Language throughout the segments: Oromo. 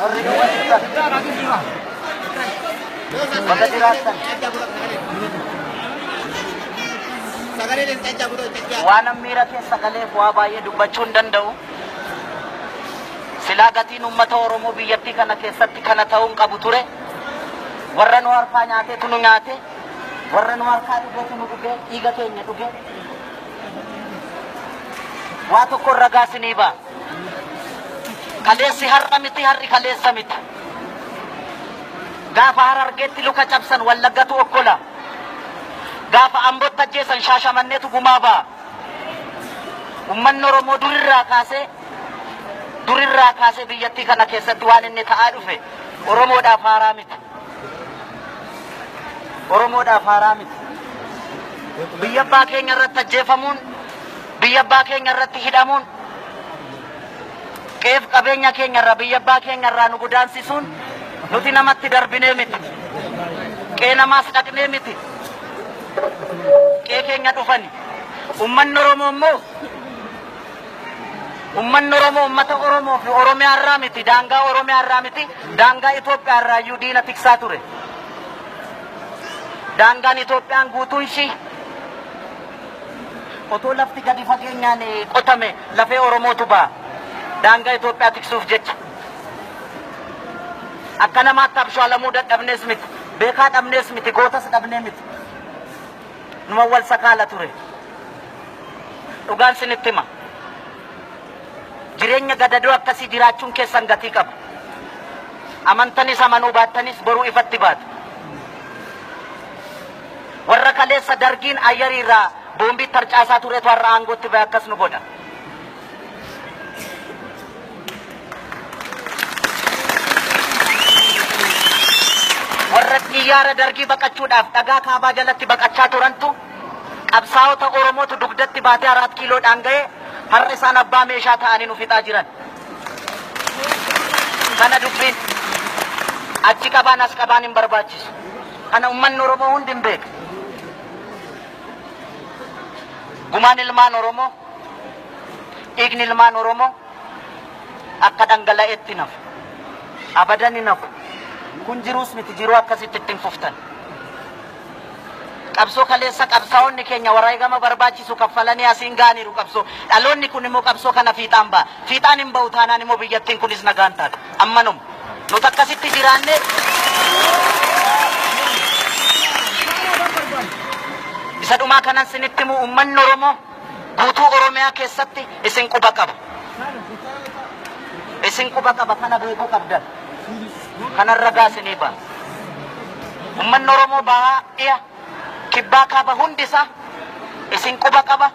Warri dhufan baga jiraattan. Waan miira keessa galeef waa baay'ee dubbachuu hin danda'u. Silaa gatiin uummata Oromoo biyyattii kana keessatti kana ta'uu hin qabu ture. Warra nu harkaa nyaateetu nu nyaate. Warra nu harkaa dhugeetu nu dhuge. Dhiiga keenya dhuge. Waa tokko ragaa isinii ba'a. Kaleessi har'a miti, har'i kaleessa miti. Gaafa Harargeetti luka cabsan Wallaggatu okkola. Gaafa Ambootti ajjeesan Shaashamanneetu gumaa ba'a. Uummanni Oromoo durirraa kaasee biyyattii kana keessatti waan inni ta'aa dhufe Oromoodhaaf haaraa miti. Oromoodhaaf haaraa miti. Biyya abbaa keenya irratti ajjeefamuun, biyya abbaa keenya irratti hidhamuun, qeef qabeenya keenya irraa, biyya abbaa keenya irraa nu godaansisuun nuti namatti darbinee miti. Qee namaas dhaqnee miti. Qee keenya dhufani. Uummanni Oromoo immoo, uummanni Oromoo uummata Oromoo fi Oromiyaa irraa miti, daangaa Oromiyaa irraa miti, daangaa Itoophiyaa irraa iyyuu diina tiksaa ture. Daangaan Itoophiyaan guutuun ishii otoo lafti gadi fageenyaan qotame lafee Oromootu ba'a. Daangaa Itoophiyaa tiksuuf jecha. Akka namaatti abshaalamuu dadhabnees miti. Beekaa dhabnees miti. Gootas dhabnee miti. Numa wal sakaala ture. Dhugaan sinitti hima. Jireenya gadadoo akkasii jiraachuun keessan gatii qaba. Amantanis amanuu baattanis boruu ifatti baatu. Warra kaleessa Dargiin ayyarii irraa boombii tarcaasaa turetu har'a aangootti bahe akkas nu godha. Warra xiyyaara Dargii baqachuudhaaf dhagaa kaabaa jalatti baqachaa turantu, qabsaa'ota Oromootu dugdatti baatee Araat Kiiloodhaan ga'ee, har'a isaan abbaa meeshaa ta'anii nu fixaa jiran. Kana dubbiin achi qabaan as qabaan hin barbaachisu. Kana uummanni Oromoo hundi hin beeka. Gumaan ilmaan Oromoo, dhiigni ilmaan Oromoo akka dhangala'eetti nafu. Abadan hin hafu. Kun jiruus miti, jiruu akkasitti ittiin fuftan. Qabsoo kaleessa qabsaa'onni keenya wareegama barbaachisu kaffalanii asiin ga'aniiru qabsoo. Dhaloonni kun immoo qabsoo kana fiixaan ba'a. Fiixaan hin ba'u taanaan immoo biyyattiin kunis nagaan taata. Ammanuma. Nuti akkasitti jiraannee isa dhumaa kanan sinitti himu, uummanni Oromoo guutuu Oromiyaa keessatti isin quba qaba. Isin quba qaba, kana beekuu qabdan. Kanarra ragaa isinii ba'a. Uummanni Oromoo bahaa, dhiya, kibbaa, kaaba hundi isaa isin quba qaba.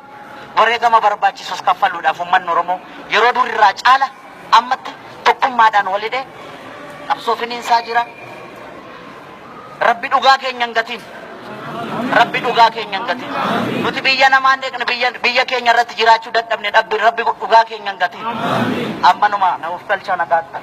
Wareegama barbaachisus kaffaluudhaaf uummanni Oromoo yeroo durirraa caala ammatti tokkummaadhaan walhidhee qabsoo finiinsaa jira. Rabbi dhugaa keenya hin gatiin. Rabbi dhugaa keenya hin gatiin. Nuti biyya namaan deeqne, biyya keenya irratti jiraachuu dadhabne dhabbi. Rabbi dhugaa keenya hin gatiin. Ammanuma na of galchaa, nagaatti.